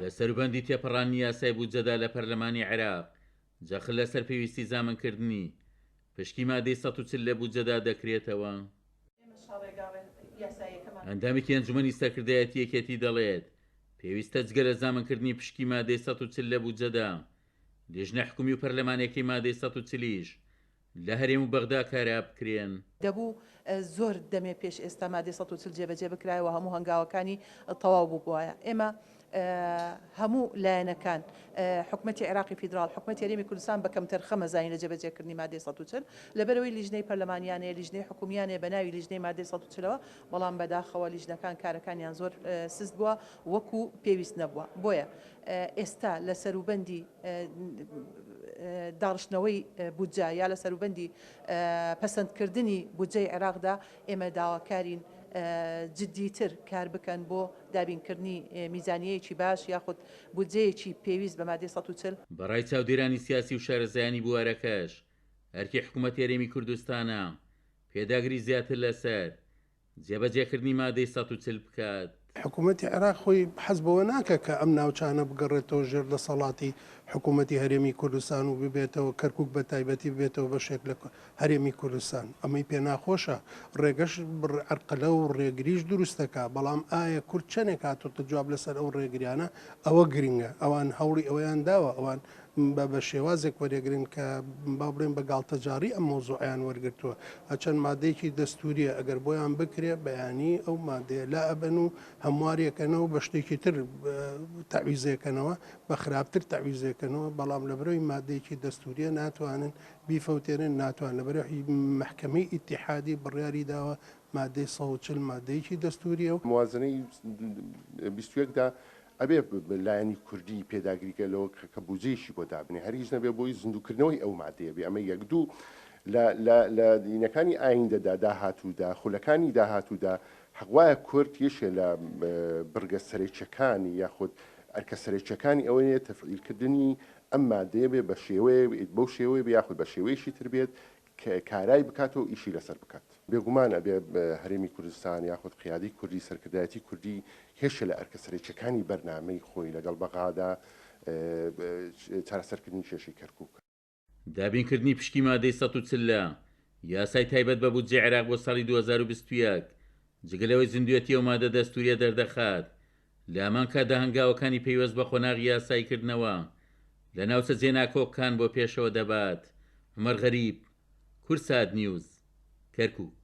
لە سەروبەندی تێپەڕاندنی یاسای بودجەدا لە پەرلەمانی عێراق، جەخت لەسەر پێویستی زامنکردنی پشکی مادەی 140 لە بودجەدا دەکرێتەوە. ئەندامێکی ئەنجومەنی سەرکردایەتی یەکێتی دەڵێت، پێویستە جگە لە زامنکردنی پشکی مادەی 140 لە بودجەدا، لیژنە حکومی و پەرلەمانیەکەی مادەی 140 یش لە هەرێم و بەغدا کارا بکرێن. دەبوو زۆر دەمێ پێش ئێستا مادەی 140 جێبەجێ بکرایە و هەموو هەنگاوەکانی تەواو بووبوایە. ئێمە هەموو لایەنەکان، حکومەتی عێراقی فیدراڵ، حکومەتی هەرێمی کوردستان بە کەمتەرخەم ئەزانین لە جێبەجێکردنی مادەی 140، لەبەرئەوەی لیژنەی پەرلەمانیان هەیە، لیژنەی حکومیان هەیە بە ناوی لیژنەی مادەی 140 ەوە، بەڵام بەداخەوە لیژنەکان کارەکانیان زۆر سست بووە، وەکو پێویست نەبووە. بۆیە ئێستا لە سەروبەندی داڕشتنەوەی بودجە یا لە سەروبەندی پەسەندکردنی بودجەی عێراقدا ئێمە داواکارین جدیتر کار بکەن بۆ دابینکردنی میزانیەیەکی باش یاخود بودجەیەکی پێویست بە مادەی 140. بە ڕای چاودێرانی سیاسی و شارەزایانی بوارەکەش، ئەرکی حکومەتی هەرێمی کوردستانە پێداگری زیاتر لەسەر جێبەجێکردنی مادەی 140 بکات. حکوومەتی عێراق خۆی حەز بەوە ناکا کە ئەم ناوچانە بگەڕێتەوە ژێر دەسەڵاتی حکوومەتی هەرێمی کوردستان و ببێتەوە کەرکووک بە تایبەتی ببێتەوە بەشێک لە هەرێمی کوردستان. ئەمەی پێ ناخۆشە. ڕێگەش عەرقەلە و ڕێگریش دروست دەکا. بەڵام ئایا کورد چەنێک هاتۆتە جواب لەسەر ئەو ڕێگریانە؟ ئەوە گرنگە. ئەوان هەوڵی ئەوەیان داوە. ئەوان بە بە شێوازێک وەرێگرن کە با بڵێن بە گاڵتەجاڕی ئەم مەوزوعەیان وەرگرتووە. هەرچەند مادەیەکی دەستووریە ئەگەر بۆیان بکرێ بەیانی ئەو مادەیە لا ئەبەن و هەموارێکەنەوە بە شتێکی تر تەعویزێکەنەوە بە خراپتر تەعویزێکەنەوە بەڵام لەبەرئەوەی مادەیەکی دەستووریە ناتوانن بیفەوتێنن ناتوان لەبەرئەوەی مەحکەمەی ئیتیحادی بڕیاری داوە مادەی 140 مادەیەکی دەستووریە و. موازنەی 21 دا ئەبێ لایەنی کوردی پێداگری کە لەوە کە بوجەیەکی بۆ دابنێ هەر هیچ نەبێ بۆی زیندووکردنەوەی ئەو مادەیە بێ ئەمە یەک دوو لە لە لە دینەکانی ئایندەدا داهاتوودا خولەکانی داهاتوودا حەق وایە کورد یەکێ لە بڕگە سەرەکیەکانی یاخود ئەرکە سەرەکیەکانی ئەوەیە تەفعیلکردنی ئەم مادەیە بێ بە شێوەیە بەو شێوەیە بێ یاخود بە شێوەیەکی تر بێت کارای بکات و ئیشی لەسەر بکات. بێگومان ئەبێ هەرێمی کوردستان یاخود قیادەی کوردی، سەرکردایەتی کوردی یەکێ لە ئەرکە سەرەکیەکانی بەرنامەی خۆی لەگەڵ بەغادا چارەسەرکردنی کێشەی کەرکوکە. دابینکردنی پشکی مادەی 140 لە یاسای تایبەت بە بودجەی عێراق بۆ ساڵی 2021، جگە لەوەی زیندوێتی ئەو مادە دەستوورییە دەردەخات، لە هەمان کاتدا هەنگاوەکانی پەیوەست بە قۆناغی یاساییکردنەوە لە ناوچە جێناکۆکەکان بۆ پێشەوە دەبات. عومەر غەریب، کوردسات نیوز، کەرکوک.